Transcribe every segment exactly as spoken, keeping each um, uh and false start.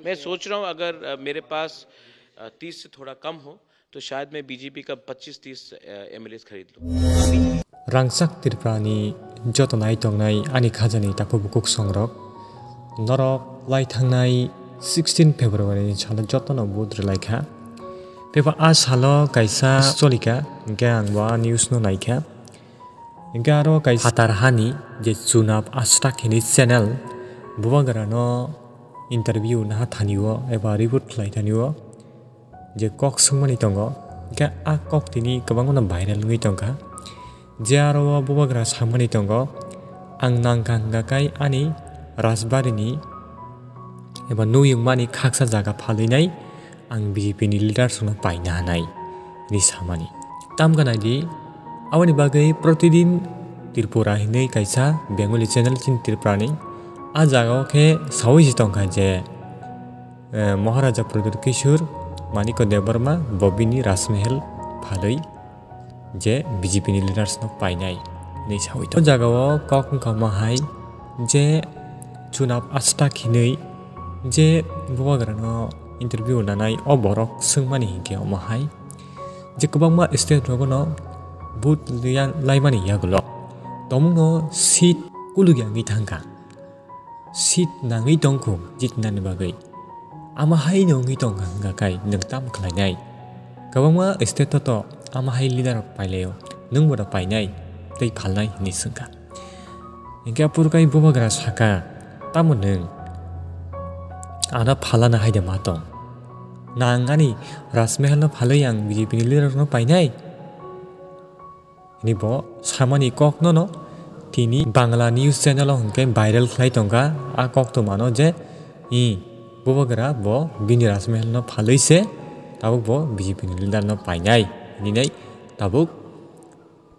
मैं सोच रहा हूँ, अगर, अ, मेरे पास, अ, तीस से थोड़ा कम हो, तो शायद मैं बीजेपी का पच्चीस तीस, अ, एमएलएज़ खरीद लूँ। Rangchak Tripura ni joto nai tongnai ani khajani takhuk bukhuk songrok, norok lai thangnai sixteen February ni salo jotono vote rwlai kha. Teibo a salo kaisa cholika, hinkhe ang bo a news no naikha. Hinkhe aro kaisa phatar hani je Chunap Ashtak hinwi channel, bubagra no interview naha thani o eba report khlai thani o je kok swngmani tongo, hinkhe a kok tini kwbangma no viral wngwi tongkha. Je aro o bubagra samani tongo, ang nangkha hwnkha kai ani Rajbari ni eba nuyung mani khaksa jaga phalwi nai, ang B J P ni leaders no paina hanai hinwi samani. Tamkha naidi, aboni bagwi Pratidin Tripura hinwi kaisa Bengali channel chini Tripura ni. A jaga o khe saui se tongkha je, eh, Maharaja Pradyut Kishore, Manikya Debbarma, bo bini Rajmahal phalwi je B J P ni leaders no painai hinwi saui tongo. O jaga o kok wngkha omo hai je Chunap Ashtak hinwi je bubagra no interview nanai o borok swngmani hinkhe omo hai je kwbangma state rogo no vote liya laimani yagulo tomungno seat kulugya wngwi thangkha. Seat nangwi tongkhu jitnani bagwi. Ama hai no wngwi tongkha hwnkha kai nwng tamo khlainai? Kwbangma state o to ama hai leader rok pailaio, nwng bo da painai tei phalnai hinwi swngkha. Hinkhe aphuru kai bubagra saka, tamo nwng ano phalana hai de ma tong? Nang ani Rajmahal no phalwi ang B J P ni leader rok no painai? Hini bo samani kok nono tini Bangla news channel o hwnkhe viral khlai tongkha. A kok to mano je, i, bubagra bo bini Rajmahal no phalwi se tabuk bo B J P ni leader no painai hinwi nai tabuk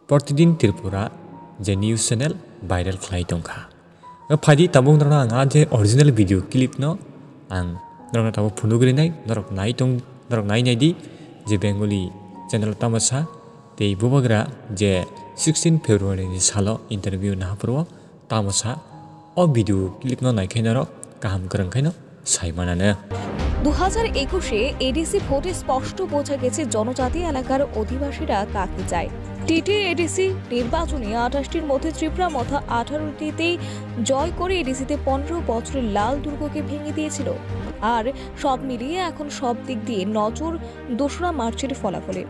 Pratidin Tripura je news channel viral khlai tongkha. Phaidi tabuk norokno ang a je original video clip no ang norokno tabuk phunugri nai, norok nai tong, norok nai nai di je Bengali channel tamo sa tei bubagra je sixteen February ni salo interview nahaphuru o tamo sa. O video clip no nai khe norok kaham kwrwng khe no sai manano. দু হাজার একুশে এডিসি ভোটে স্পষ্ট বোঝা গেছে জনজাতি এলাকার অধিবাসীরা কাকে চায়। টিটি এডিসি নির্বাচনে আঠাশটির মধ্যে ত্রিপুরা মথা আঠারোটিতেই জয় করে এডিসিতে পনেরো বছরের লাল দুর্গকে ভেঙে দিয়েছিল। আর সব মিলিয়ে এখন সব দিক দিয়ে নজর দোসরা মার্চের ফলাফলে।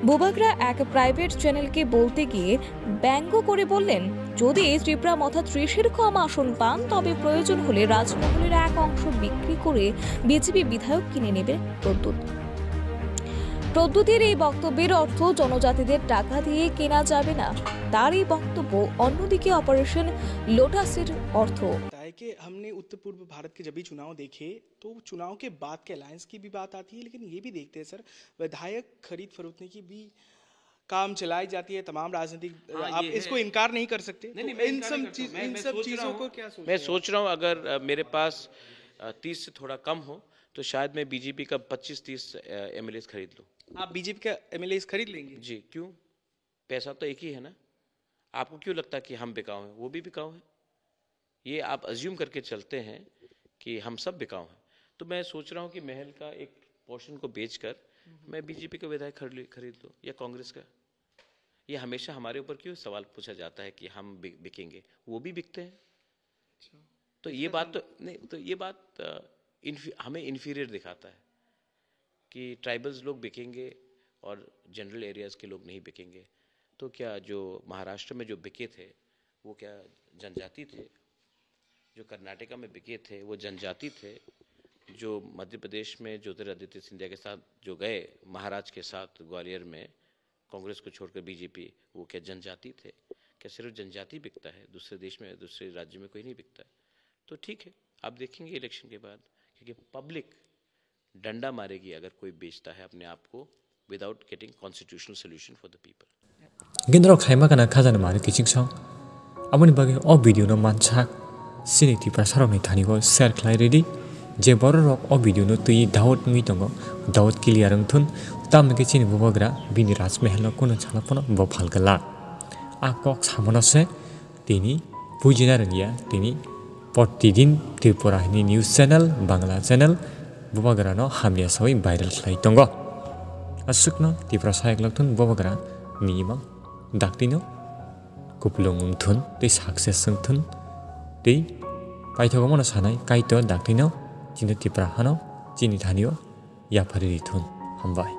বুবাগরা এক প্রাইভেট চ্যানেলকে বলতে গিয়ে ব্যঙ্গ করে বললেন, যদি ত্রিপুরা মথা ত্রিশের কম আসন পান, তবে প্রয়োজন হলে রাজমহলের এক অংশ বিক্রি করে বিজেপি বিধায়ক কিনে নেবে প্রদ্যুৎ। প্রদ্যুতের এই বক্তব্যের অর্থ জনজাতিদের টাকা দিয়ে কেনা যাবে না। তার এই বক্তব্য অন্যদিকে অপারেশন লোটাসের অর্থ। है कि हमने उत्तर पूर्व भारत के जब भी चुनाव देखे, तो चुनाव के बाद के अलायंस की भी बात आती है, लेकिन ये भी देखते हैं सर, विधायक खरीद फरोख्त की भी काम चलाई जाती है, तमाम राजनीतिक, हाँ, आप ये इसको है। इनकार नहीं कर सकते। नहीं, तो नहीं, मैं इन इनकार नहीं सब करता चीज, हूँ। मैं, इन मैं सब सोच रहा चीजों हूँ, को क्या सोच मैं रहे हैं? सोच रहा हूँ, अगर, अ, मेरे पास, अ, तीस से थोड़ा कम हो, तो शायद मैं बीजेपी का पच्चीस तीस, अ, एमएलएज़ खरीद लूँ। आप बीजेपी का एमएलएज़ खरीद लेंगे? जी, क्यों? पैसा तो एक ही है ना। आपको क्यों लगता है कि हम बिकाऊ हैं? वो भी बिकाऊ हैं। ये आप अज्यूम करके चलते हैं कि हम सब बिकाऊ हैं। तो मैं सोच रहा हूँ कि महल का एक पोर्शन को बेचकर मैं बीजेपी का विधायक खरीद लूँ, खरीद लूँ या कांग्रेस का। ये हमेशा हमारे ऊपर क्यों सवाल पूछा जाता है कि हम बि-, बिकेंगे? वो भी बिकते हैं। अच्छा। तो ये बात तो नहीं, तो ये बात, अ, इन्फी-, हमें इन्फीरियर दिखाता है कि ट्राइबल्स लोग बिकेंगे और जनरल एरियाज़ के लोग नहीं बिकेंगे। तो क्या जो महाराष्ट्र में जो बिके थे, वो क्या जनजाति थे? जो कर्नाटका में बिके थे, वो जनजाति थे? जो मध्य प्रदेश में ज्योतिरादित्य सिंधिया के साथ जो गए, महाराज के साथ ग्वालियर में, कांग्रेस को छोड़कर बीजेपी, वो क्या जनजाति थे? क्या सिर्फ जनजाति बिकता है? दूसरे देश में, दूसरे राज्य में कोई नहीं बिकता है? तो ठीक है, आप देखेंगे इलेक्शन के बाद, क्योंकि पब्लिक डंडा मारेगी अगर कोई बेचता है अपने आप को without getting constitutional solution for the people. Gendro khaima kana khajani mani kiching song. Aboni bagwi o video no mansak chini Tiprasa rokni thani o share khlai ridi. Je borok rok o video no twi doubt wngwi tongo, doubt clear wngthun. Tamni khe chini bubagra bini Rajmahal no kuno salo phano bo phalgala. A kok samano se tini bujina rwngya, tini Protidin Tripura hini news channel, Bangla channel, Bubagra no hamya sawi viral khlai tongo. Aswkno Tiprasa yaklok thun Bubagra ni imang daktino kupulung wng thun tei success wng thun tei paithago mono sanai Kaitor daktino chini Tipra hano chini thani o yapharwi ri thun. Hambai.